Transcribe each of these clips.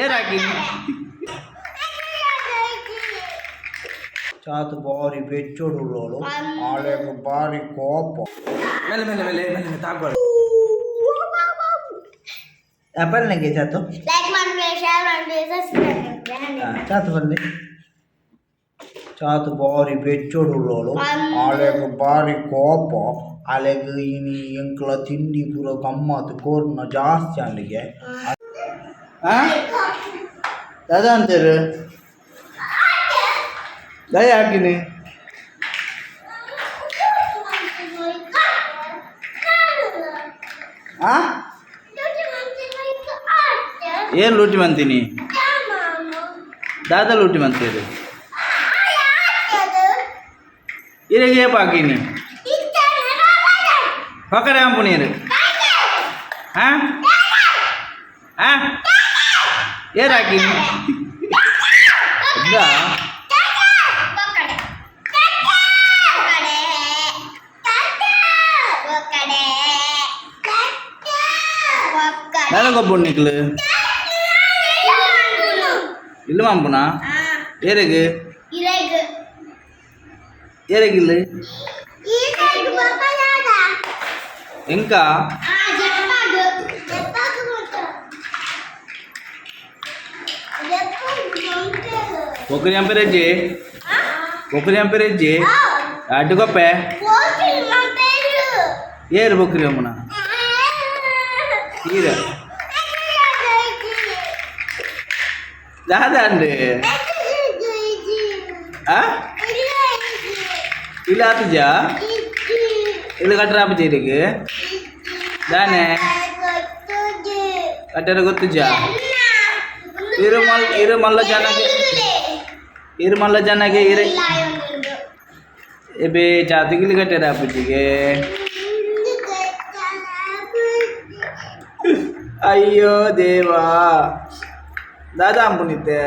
ಏರಾಕಿನಿ? ಚಾತು ಬಾರಿ ಬೆಚ್ಚೊಡುಳ್ಳೋಳು, ಆಳೆಗ್ ಬಾರಿ ಕೋಪ. ಮೇಲೆ ಮೇಲೆ ಮೇಲೆ ಮೇಲೆ ತಾಕೋಳು. ಪಲ್ಲೆಗೆ ಚಾತು. ಲೈಕ್ ಮಾಡ್ರಿ, ಶೇರ್ ಮಾಡ್ರಿ, ಸಬ್ಸ್ಕ್ರೈಬ್ ಮಾಡ್ರಿ. ಚಾತು ಪಲ್ಲೆ. ಚಾತು ಬಾರಿ ಬೆಚ್ಚೊಡುಳ್ಳೋಳು, ಆಳೆಗ್ ಬಾರಿ ಕೋಪ. ಆಳೆಗ್ ಇನಿ ಎಂಕ್ಲ ತಿಂಡಿ ಪೂರ ಗಮ್ಮತ್ ಕೋರ್ನ ಜಾಸ್ತಿ ಅಲ್ಲಿಗೆ. ದಾದಾ ಅಂತೀರು ದಯ ಹಾಕಿನಿ. ಆ ಏನು ಲೂಟಿ ಮಂತೀನಿ? ದಾದಾ ಲೂಟಿ ಮಂತೀರಿ? ಇರೆಗೆ ಏಪ ಹಾಕಿನಿ? ಪಕ್ಕಡೆ ಅಂಪು ನೀರು. ಹಾಂ ಹಾಂ, ಏರ್ ಹಾಕಿನಿ? ಇಲ್ಲ. ದಾದ ಗೊಬ್ಬು ನಿಕ್ಲು ಇಲ್ಲ ಮಾಂಪುನಾ? ಏರೆಗ್? ಏರೆಗಿಲ್ಲ? ಎಂಕ? ಬೊಕ್ಕರಿ ಅಂಪೆರೆಜ್ಜಿ, ಬೊಕ್ಕರಿ ಅಂಪೆರೆಜ್ಜಿ ಅಡ್ಡುಕೊಪ್ಪೆ. ಏರು ಬೊಕ್ಕರಿ ಅಮ್ಮನ ಈರ ದಾದ ಅಂಡ್ ಆ ಇಲ್ಲ ಆತುಜಾ? ಇಲ್ಲ ಕಟ್ಟರ ಆಪುಜ? ದಾನೆ ಕಟ್ಟರ ಗೊತ್ತುಜಾ? ಇರು ಮಲ್ ಇರು ಮಲ್ಲ ಜನಗೆ, ಇರು ಮಲ್ಲ ಜನಗೆ ಇರೆ ಎಬೆ ಜಾತಿಗಿಲಿ ಕಟ್ಟರ ಆಪುಜಿಗೆ. ಅಯ್ಯೋ ದೇವಾ, ದಾದಾ ಅಂಪುನಿತ್ತೆ?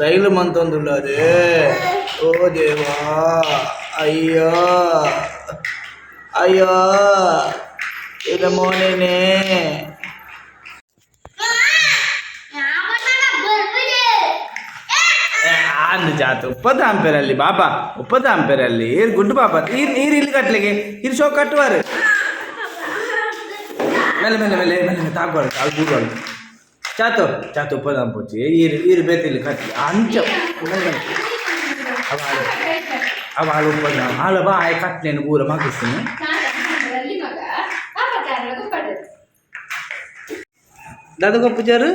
ರೈಲು ಮಂತೊಂದುಳ್ಳಾರೆ. ಓ ದೇವಾ, ಅಯ್ಯೋ ಅಯ್ಯೋ, ಇದು ಮೋನೇನೆ. ಅಂದು ಜಾತ ಉಪ್ಪದ ಅಂಪೆರಲ್ಲಿ ಬಾಬಾ, ಉಪ್ಪದ ಅಂಪೆರಲ್ಲಿ. ಈರ್ ಗುಡ್ಡು ಬಾಬಾ, ಈರ್ ನೀರು ಇಲ್ಲಿ ಕಟ್ಲಿಗೆ ಇರ್ ಶೋ ಕಟ್ಟುವಾರು. ಮೇಲೆ ಮೇಲೆ ಮೇಲೆ ಮೇಲೆ ತಾಕೋಳು ತಾಳು ಗೂಗಲ್. ಚಾತು ಚಾತು, ಉಪ್ಪದ ಅಂಪುಚಿ. ಈರು ಈರು ಬೇತಿಲ್ಲಿ ಕಟ್ಲಿ ಅಂಚ ಮೇಲೆ ಮೇಲೆ. ಅವ ಅವ ಹಾಳು ಉಪ್ಪದ ಹಾಳು ಬಾ ಆಯ್ ಕಟ್ಲೇನು ಪೂರ ಮಗಿಸ್ತೀನಿ. ದಾದ ಕೊಪ್ಪುಜಾರು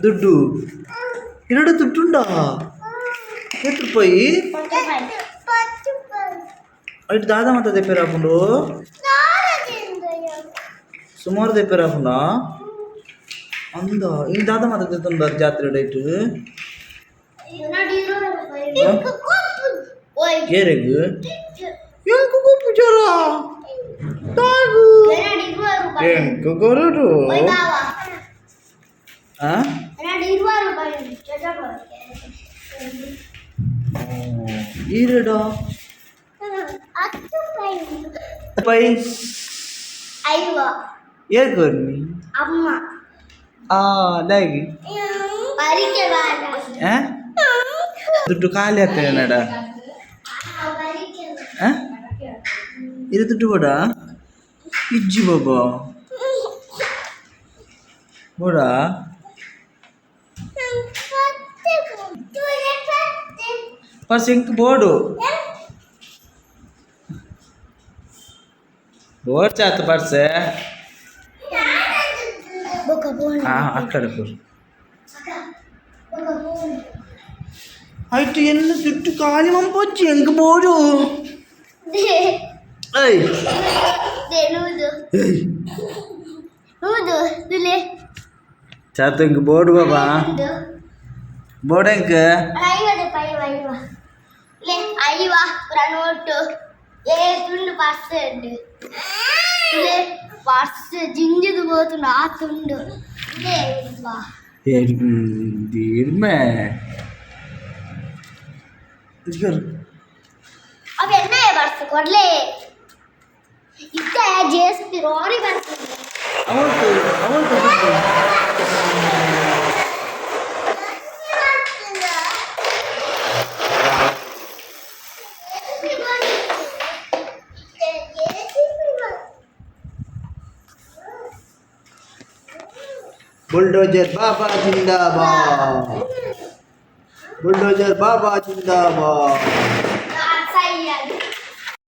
ದುಡ್ಡು ಎರಡು ದುಡ್ಡುಂಡಾ? ಎಷ್ಟು ರೂಪಾಯಿ ಅటు ದಾದ ಮಾತ ದೆಪ್ಪೆರ ಹಾಕೊಂಡು? ಸುಮಾರು ದೆಪ್ಪೆರ ಹಾಕೊಂಡ ಅಂದ. ಇಲ್ಲಿ ದಾದ ಮಾತ ದೆತ್ತೊಂಡ ಜಾತ್ರೆ ಡೇಟ್ ಏರೆಗ್ ಎಂಕು ಕೊಪ್ಪುಜಾರ ತಾಗು ಎಂಕು ಕೊರಡು? ಆ ಈರೆಡ ಪೈ ಏರ್ ಕೊರ್ನಿ? ಅಮ್ಮ. ಆ ದಾಗಿ ಆ ದುಡ್ಡು ಖಾಲಿ ಆಗ್ತದೆ ನಡ. ಆ ಇದು ದುಡ್ಡು ಬೋಡ ಇಜ್ಜಿ ಬಾಬಾ ಬೋಡ. ಪಸ್ ಇಂಕ್ ಬೋಡು ಬೋರ್ ಚಾತು ಪರ್ಸೆ. ಅಕ್ಕಡೆ ಪೂರ್ ಆಯ್ತು. ಎನ್ನ ದುಡ್ಡು ಖಾಲಿ ಮಂಪೊಚ್ಚಿ ಎಂಕ್ ಬೋಡು. ಏಯ್ ಏಯ್, ಚಾತು ಇಂಕ್ ಬೋಡು ಬಾಬಾ, ಬೋಡು ಎಂಕ್. ನೋಟು ఏ ತುಂಡು ಪರ್ಸ್ ಉಂಡು. ಪರ್ಸ್ ಜಿಂಜಿದು పోతుండు ಆ ತುಂಡು. ಇರ್ಮೆ. ಇಂಚಿಕರ್. ಅವು ಎಣ್ಣೆ ಬರ್ಸು ಕೊಡ್ಲೆ ಇತ್ತ ಜೆಸಿಬಿ ರೋರಿ ಬರ್ತದೆ. ಅವತ್ತು ಅವತ್ತು. ಬುಲ್ಡೋಜರ್ ಬಾಬಾ ಜಿಂದಾಬಾದ್, ಬುಲ್ಡೋಜರ್ ಬಾಬಾ ಜಿಂದಾಬಾದ್.